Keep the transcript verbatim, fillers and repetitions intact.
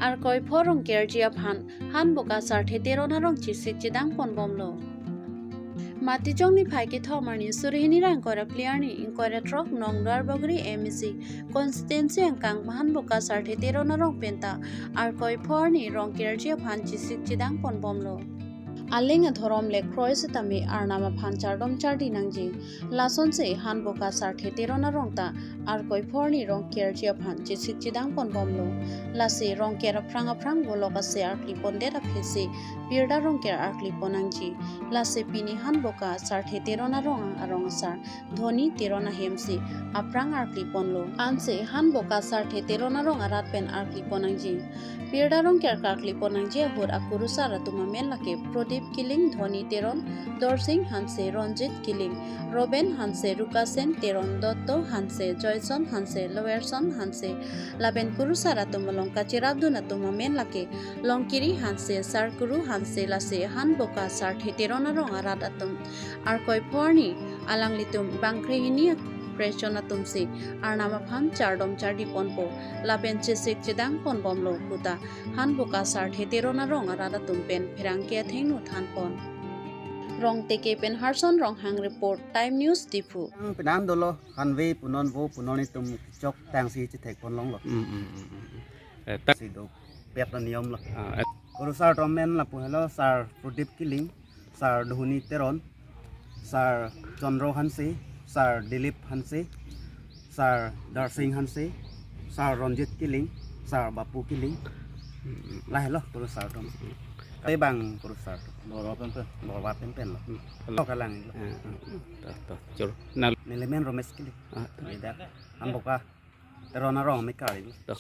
Arkoi pho Rongkerji aphan Hanboka Sarthe Teron arong chesik chedang ponbomlo. Matijong niphai kethom arni suri hini ra ingkoi ra phli arni ingkoi ra throk Nong Duarbagori M A C constituency angkang Hanboka Sarthe Teron arong penta Arkoi pho arni Rongkerji aphan chesik chedang ponbomlo. Aling adhorom le kroi setame Arnam aphan chardom chardi nangji. Lasonsi Hanboka Sarthe Teron arong ta Arkoi pho arni Rongkerji aphan chesik chedang ponbomlo. Lasi Rongker aphrang aphrang bolok ase arkli pondet aphisi birta Rongker arkli pon nangji. Lasi pini Hanboka Sarthe Teron arong arong asar Dhoni Teron ahemsi aphrang arkli ponlo. Ansi Hanboka Sarthe Teron arong arat pen arkli pon nangji. Birta Rongker karkli pon nangji ahut akurusar atum amen lake Prodip Killing, Dhoni Teron, Dorsing Hanse, Ronjit Killing, Roben Hanse, Rukasen Teron, Dotto Hanse, Joyson Hanse, Lowerson Hanse, lapen kurusar atum along kachirapdun atum amen lake Longkiri Hanse, Sarkuru Hanse, lasi Hanboka Sarthe Teron arong arat atum Arkoi pho arni alanglitum bangkre hini apresion atumsi Arnam aphan chardom chardi ponpo lapen chesik chedang ponbomlo puta Hanboka Sarthe Teron arong arat atum pen pherangke athengno thanpon. Rongteke pen Harson Ronghang report, Time News Diphu. Ang penan dolo hanve punon vo punon itum chok tangsi chethek pon longlo. Mm, mm, mm, mm. Eh, ta- Si do pet niyom lo. Ah, eh. Kurusar atum amen lapu helo Sar Prodip Killing, Sar Dhoni Teron, Sar Chandra Hanse, Sar Dilip Hanse, Sar Darsing Hanse, Sar Ronjit Killing, Sar Bapu Killing. Lahelo kurusar atum. Kali bang kurusar atum. Borwa penpen. Borwa penpen lo. Hmm. Lo kalang lo. Eh, eh, eh. Toh, toh, choro. Nal- Nelimen Romesh Killing. Ah, toh. Ida Hanboka Teron arong mekar lo. Toh.